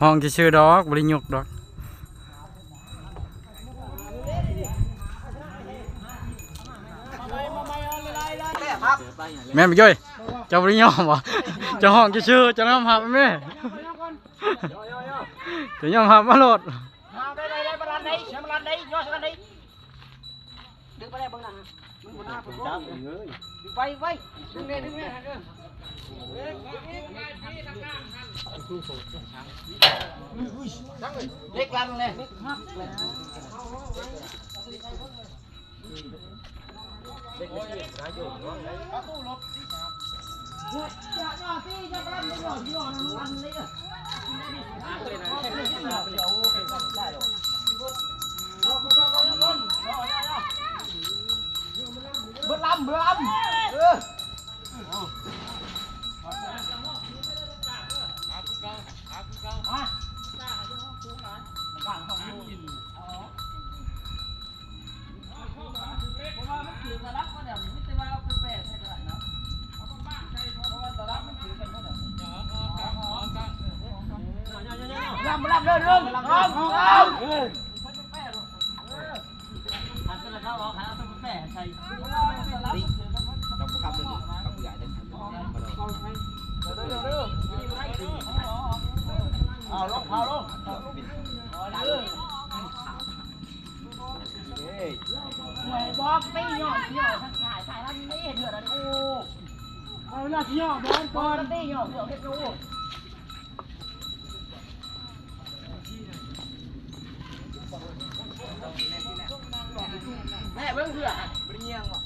ຮ້ອງຊື່ໆດອກ ບໍ່ໄດ້ຍົກດອກ. ແມ່ນບໍ່ຈ້ອຍ? ເຈົ້າບໍ່ໄດ້ຍອມບໍ່? ເຈົ້າຮ້ອງຊື່ໆ ເຈົ້າຍອມຮັບແມ່. ເຈົ້າຍອມຮັບມາໂລດ. ໄປໄປ ດຶງແນ່ ດຶງແນ່ ເອີ ເຫຼັກລັນແນ່. ເບິດລຳ ເບິດລຳ ເອີ. ລຳ ລຳ ເດີນ ເດີນ ລຳ ລຳ ເດີນ. ເອົາລົງ ເອົາລົງ ບອກຕີຫຍໍ້ ຫຍໍ້ ຖ່າຍ ຖ່າຍ ລຳນີ້ ເຮັດເທື່ອລະ ໂອ້ ເອົາລະ ຫຍໍ້ ບອກກ່ອນ ຕີຫຍໍ້ ເຮັດ ໂອ້ ແມ່ເບິ່ງເທື່ອ ບໍ່ໄດ້ຍ່າງບໍ່?